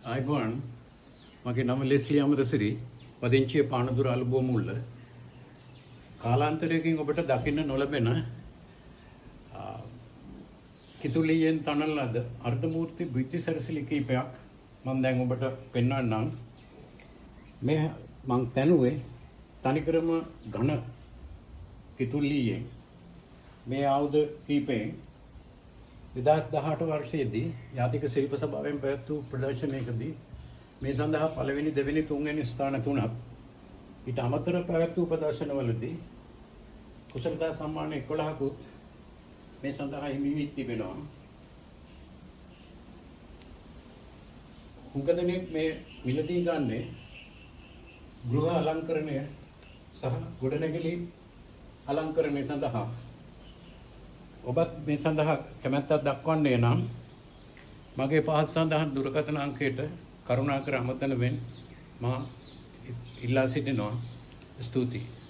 ආයුබෝවන්. මගේ නම ලෙස්ලි අමරසිරි, පදිංචිය පානදුර අලුබෝමුල්ල. කාලාන්තරයකින් ඔබට දකින්න නොලැබෙන කිතුලියෙන් තනන ලද අර්ධමූර්ති බිත්ති සැරසිලි කීපයක් මම දැන් ඔබට පෙන්වන්නම්. මේ මං තැනුවේ තනිකරම ඝන කිතුල්ලීයෙන්. මේ ආයුධ කීපයෙන් 2018 වර්ෂයේදී ජාතික ශිල්ප සභාවෙන් පැවැත් වූ ප්‍රදර්ශනයකදී මේ සඳහා පළවෙනි, දෙවෙනි, තුන්වෙනි ස්ථාන තුනක්, ඊට අමතරව පැවැත් වූ ප්‍රදර්ශනවලදී කුසලතා සම්මාන 11කුත් මේ සඳහා හිමි වී තිබෙනවා. හුඟ දෙනෙක් මේ මිලදී ගන්නේ ගෘහ අලංකරණය සහ ගොඩනැගිලි අලංකරණය සඳහා. ඔබත් මේ සඳහා කැමැත්තක් දක්වන්නේ නම් මගේ පහත් සඳහන් දුරකථන අංකයට කරුණාකර අමතන මෙන් මා ඉල්ලා සිටිනවා. ස්තුතියි.